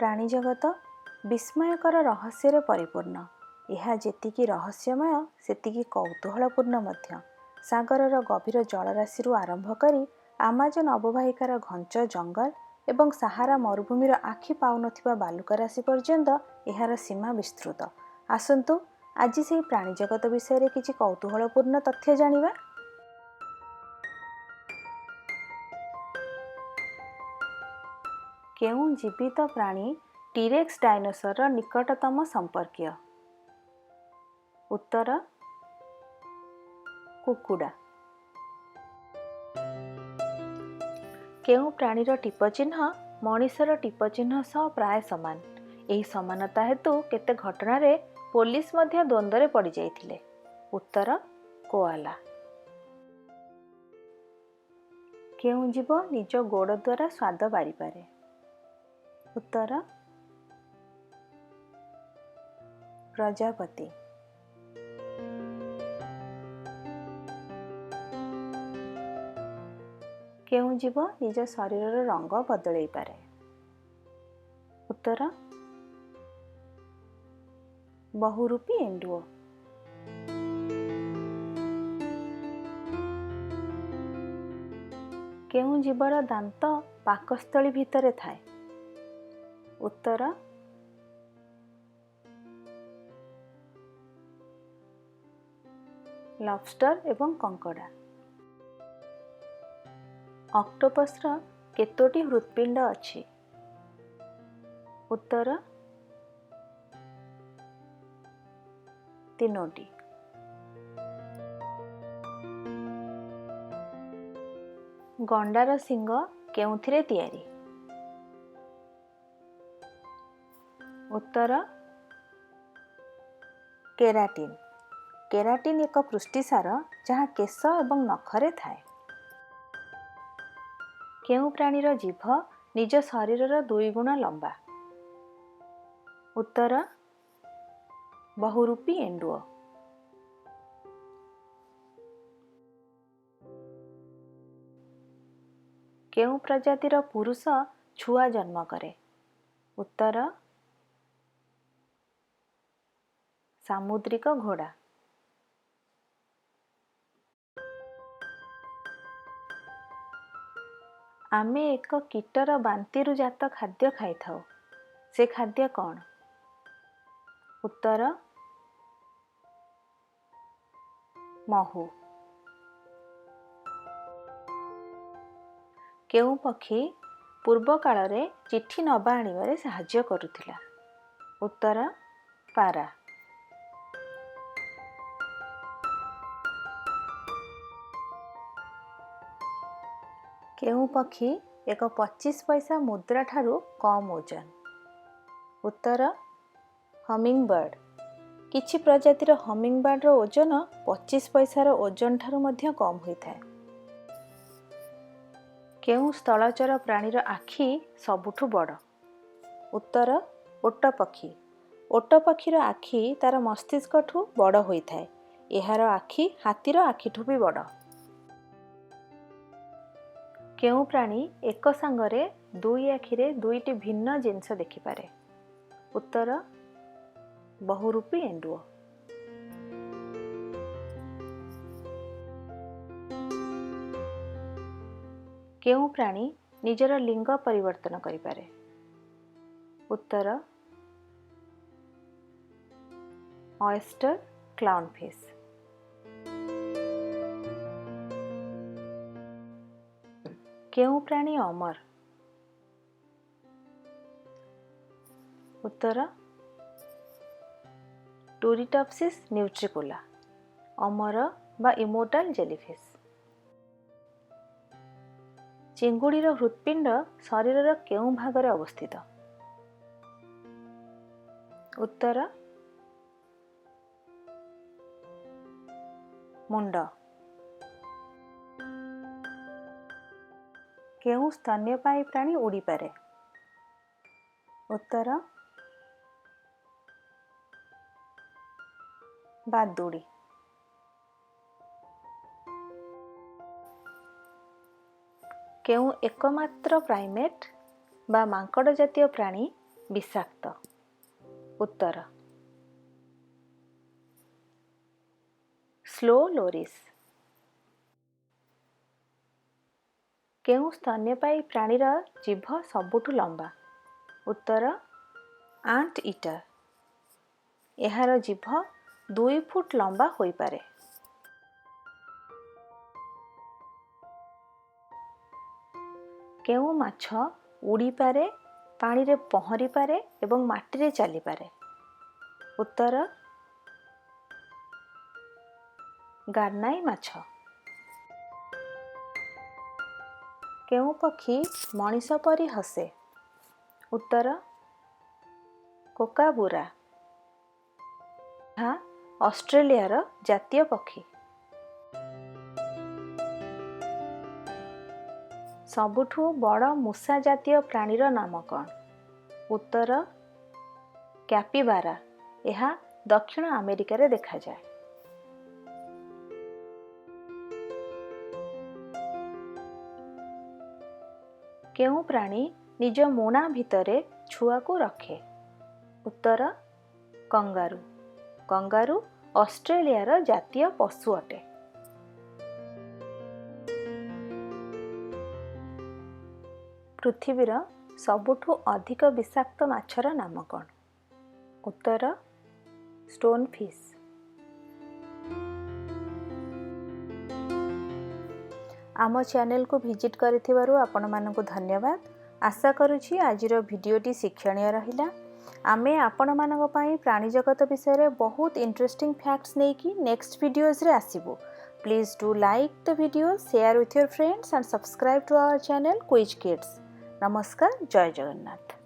ପ୍ରାଣୀଜଗତ ବିସ୍ମୟକର ରହସ୍ୟରେ ପରିପୂର୍ଣ୍ଣ। ଏହା ଯେତିକି ରହସ୍ୟମୟ, ସେତିକି କୌତୂହଳପୂର୍ଣ୍ଣ ମଧ୍ୟ। ସାଗରର ଗଭୀର ଜଳରାଶିରୁ ଆରମ୍ଭ କରି ଆମାଜନ ଅବବାହିକାର ଘଞ୍ଚ ଜଙ୍ଗଲ ଏବଂ ସାହାରା ମରୁଭୂମିର ଆଖି ପାଉନଥିବା ବାଲୁକାରାଶି ପର୍ଯ୍ୟନ୍ତ ଏହାର ସୀମା ବିସ୍ତୃତ। ଆସନ୍ତୁ, ଆଜି ସେହି ପ୍ରାଣୀଜଗତ ବିଷୟରେ କିଛି କୌତୂହଳପୂର୍ଣ୍ଣ ତଥ୍ୟ ଜାଣିବା। କେଉଁ ଜୀବିତ ପ୍ରାଣୀ ଟିରେକ୍ସ ଡାଇନୋସରର ନିକଟତମ ସମ୍ପର୍କୀୟ? ଉତ୍ତର: କୁକୁଡ଼ା। କେଉଁ ପ୍ରାଣୀର ଟିପଚିହ୍ନ ମଣିଷର ଟିପଚିହ୍ନ ସହ ପ୍ରାୟ ସମାନ? ଏହି ସମାନତା ହେତୁ କେତେ ଘଟଣାରେ ପୋଲିସ ମଧ୍ୟ ଦ୍ୱନ୍ଦ୍ୱରେ ପଡ଼ିଯାଇଥିଲେ। ଉତ୍ତର: କୋଆଲା। କେଉଁ ଜୀବ ନିଜ ଗୋଡ଼ ଦ୍ୱାରା ସ୍ୱାଦ ବାରିପାରେ? ଉତ୍ତର: ପ୍ରଜାପତି। କେଉଁ ଜୀବ ନିଜ ଶରୀରର ରଙ୍ଗ ବଦଳେଇପାରେ? ଉତ୍ତର: ବହୁରୂପୀ ଏଣ୍ଡୁଅ। କେଉଁ ଜୀବର ଦାନ୍ତ ପାକସ୍ଥଳୀ ଭିତରେ ଥାଏ? ଉତ୍ତର: ଲବଷ୍ଟର ଏବଂ କଙ୍କଡ଼ା। ଅକ୍ଟୋପସର କେତୋଟି ହୃତ୍ପିଣ୍ଡ ଅଛି? ଉତ୍ତର: ତିନୋଟି। ଗଣ୍ଡାର ଶିଙ୍ଗ କେଉଁଥିରେ ତିଆରି? ଉତ୍ତର: କେରାଟିନ୍। କେରାଟିନ୍ ଏକ ପୃଷ୍ଟିସାର, ଯାହା କେଶ ଏବଂ ନଖରେ ଥାଏ। କେଉଁ ପ୍ରାଣୀର ଜିଭ ନିଜ ଶରୀରର ଦୁଇଗୁଣ ଲମ୍ବା? ଉତ୍ତର: ବହୁରୂପୀ ଏଣ୍ଡୁଅ। କେଉଁ ପ୍ରଜାତିର ପୁରୁଷ ଛୁଆ ଜନ୍ମ କରେ? ଉତ୍ତର: ସାମୁଦ୍ରିକ ଘୋଡ଼ା। ଆମେ ଏକ କୀଟର ବାନ୍ତିରୁ ଜାତ ଖାଦ୍ୟ ଖାଇଥାଉ। ସେ ଖାଦ୍ୟ କ'ଣ? ଉତ୍ତର: ମହୁ। କେଉଁ ପକ୍ଷୀ ପୂର୍ବକାଳରେ ଚିଠି ନେବା ଆଣିବାରେ ସାହାଯ୍ୟ କରୁଥିଲା? ଉତ୍ତର: ପାରା। କେଉଁ ପକ୍ଷୀ ଏକ 25 ପଇସା ମୁଦ୍ରାଠାରୁ କମ୍ ଓଜନ? ଉତ୍ତର: ହମିଙ୍ଗବାର୍ଡ। କିଛି ପ୍ରଜାତିର ହମିଙ୍ଗବାର୍ଡର ଓଜନ 25 ପଇସାର ଓଜନଠାରୁ ମଧ୍ୟ କମ୍ ହୋଇଥାଏ। କେଉଁ ସ୍ଥଳଚର ପ୍ରାଣୀର ଆଖି ସବୁଠୁ ବଡ଼? ଉତ୍ତର: ଓଟ ପକ୍ଷୀ। ଓଟ ପକ୍ଷୀର ଆଖି ତାର ମସ୍ତିଷ୍କଠୁ ବଡ଼ ହୋଇଥାଏ। ଏହାର ଆଖି ହାତୀର ଆଖିଠୁ ବି ବଡ଼। କେଉଁ ପ୍ରାଣୀ ଏକ ସାଙ୍ଗରେ ଦୁଇ ଆଖିରେ ଦୁଇଟି ଭିନ୍ନ ଜିନିଷ ଦେଖିପାରେ? ଉତ୍ତର: ବହୁରୂପୀ ଏଣ୍ଡୁଅ। କେଉଁ ପ୍ରାଣୀ ନିଜର ଲିଙ୍ଗ ପରିବର୍ତ୍ତନ କରିପାରେ? ଉତ୍ତର: ଅଏଷ୍ଟର କ୍ଲାଉନଫିସ୍। କେଉଁ ପ୍ରାଣୀ ଅମର? ଉତ୍ତର: ଟୁରିଟପ୍ସିସ୍ ନ୍ୟୁଟ୍ରିକୁଲା, ଅମର ବା ଇମୋର୍ଟାଲ ଜେଲିଫିସ୍। ଚିଙ୍ଗୁଡ଼ିର ହୃତ୍ପିଣ୍ଡ ଶରୀରର କେଉଁ ଭାଗରେ ଅବସ୍ଥିତ? ଉତ୍ତର: ମୁଣ୍ଡ। କେଉଁ ସ୍ତନ୍ୟପାୟୀ ପ୍ରାଣୀ ଉଡ଼ିପାରେ? ଉତ୍ତର: ବାଦୁଡ଼ି। କେଉଁ ଏକମାତ୍ର ପ୍ରାଇମେଟ୍ ବା ମାଙ୍କଡ଼ ଜାତୀୟ ପ୍ରାଣୀ ବିଷାକ୍ତ? ଉତ୍ତର, ସ୍ଲୋ ଲୋରିସ୍। କେଉଁ ସ୍ତନ୍ୟପାୟୀ ପ୍ରାଣୀର ଜିଭ ସବୁଠୁ ଲମ୍ବା? ଉତ୍ତର, ଆଣ୍ଟ ଇଟର। ଏହାର ଜିଭ 2 ଫୁଟ ଲମ୍ବା ହୋଇପାରେ। କେଉଁ ମାଛ ଉଡ଼ିପାରେ, ପାଣିରେ ପହଁରିପାରେ ଏବଂ ମାଟିରେ ଚାଲିପାରେ? ଉତ୍ତର, ଗାର୍ନାଇ ମାଛ। କେଉଁ ପକ୍ଷୀ ମଣିଷ ପରି ହସେ? ଉତ୍ତର, କୋକାବୁରା। ଏହା ଅଷ୍ଟ୍ରେଲିଆର ଜାତୀୟ ପକ୍ଷୀ। ସବୁଠୁ ବଡ଼ ମୂଷା ଜାତୀୟ ପ୍ରାଣୀର ନାମ କ'ଣ? ଉତ୍ତର, କ୍ୟାପିବାରା। ଏହା ଦକ୍ଷିଣ ଆମେରିକାରେ ଦେଖାଯାଏ। କେଉଁ ପ୍ରାଣୀ ନିଜ ମୁଣା ଭିତରେ ଛୁଆକୁ ରଖେ? ଉତ୍ତର, କଙ୍ଗାରୁ। କଙ୍ଗାରୁ ଅଷ୍ଟ୍ରେଲିଆର ଜାତୀୟ ପଶୁ ଅଟେ। ପୃଥିବୀର ସବୁଠୁ ଅଧିକ ବିଷାକ୍ତ ମାଛର ନାମ କ'ଣ? ଉତ୍ତର, ଷ୍ଟୋନ୍ ଫିସ୍। ଆମ ଚ୍ୟାନେଲକୁ ଭିଜିଟ୍ କରିଥିବାରୁ ଆପଣମାନଙ୍କୁ ଧନ୍ୟବାଦ। ଆଶା କରୁଛି ଆଜିର ଭିଡ଼ିଓଟି ଶିକ୍ଷଣୀୟ ରହିଲା। ଆମେ ଆପଣମାନଙ୍କ ପାଇଁ ପ୍ରାଣୀ ଜଗତ ବିଷୟରେ ବହୁତ ଇଣ୍ଟରେଷ୍ଟିଂ ଫ୍ୟାକ୍ଟସ୍ ନେଇକି ନେକ୍ସଟ ଭିଡ଼ିଓଜରେ ଆସିବୁ। Please do like the video, share with your friends and subscribe to our channel Quiz Kids. ନମସ୍କାର, ଜୟ ଜଗନ୍ନାଥ।